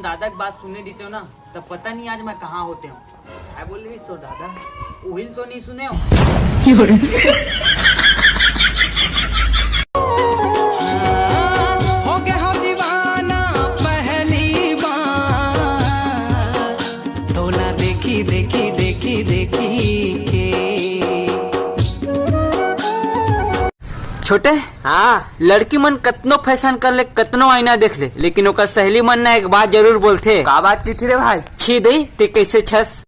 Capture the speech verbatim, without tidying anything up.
दादा के बात सुने देते हो ना, तब पता नहीं आज मैं कहाँ होते हूँ। काय बोल रही तो दादा, उहिल तो नहीं सुने हो? हो गया हो दीवाना पहली बार, तोला देखी, देखी, देखी, देखी के। छोटे, हाँ। लड़की मन कतनो फैशन कर ले, कतनो आईना देख ले, लेकिन ओकर सहेली मन ना एक बात जरूर बोलथे। का बात की थी रे भाई? छी दई, ते कैसे छस?